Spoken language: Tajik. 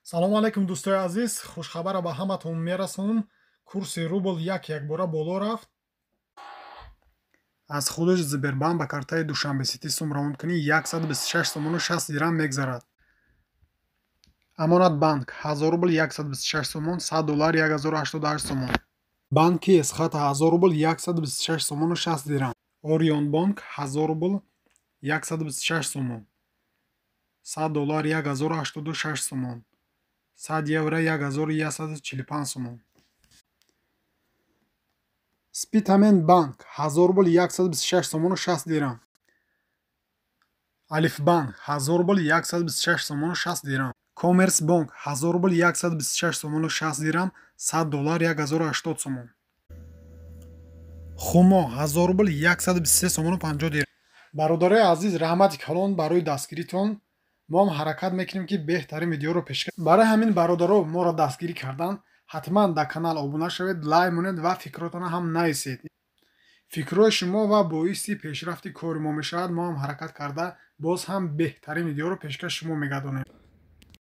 Салому алайкум, дӯстои азиз. Хушхабара ба ҳаматон мерасонам: курси рубл як якбора боло рафт. Аз худаш Сбербанк ба картаи Душанбе Сити сум равон кунӣ, 126 сомону 60 дирам мегзарад. Амонатбанк: 1000 рубл 126 сомон, 100 доллар 1088 сомон. Банки Эсхата: 1000 рубл 126 сомону 60 дирам. Орионбонк: 1000 рубл 126 сомон, 100 доллар 1086 сомон, 100 евро 1145 сомон. Спитамен банк: 1000 рубл 126 сомону 60 дирам. Алифбанк: 1000 рубл 126 сомону 60 дирам. Коммерсбонк: 1000 рубл 126 сомону 60 дирам, 100 доллар 1080 сомон. Хумо: 1000 рубл 123 сомону 50 дирам. Бародарои азиз, раҳмати калон барои дастгиритон. Мо ҳам ҳаракат мекунем, ки беҳтарин видеоро пешкаш. Барои ҳамин, бародаро, моро дастгирӣ кардан ҳатман дар канал обуна шавед, лайк монед ва фикротонро ҳам нависед. Фикрҳои шумо ва боиси пешрафти кори мо мешавад. Мо ҳам ҳаракат карда, боз ҳам беҳтарин видеоро пешкаш шумо мегардонем.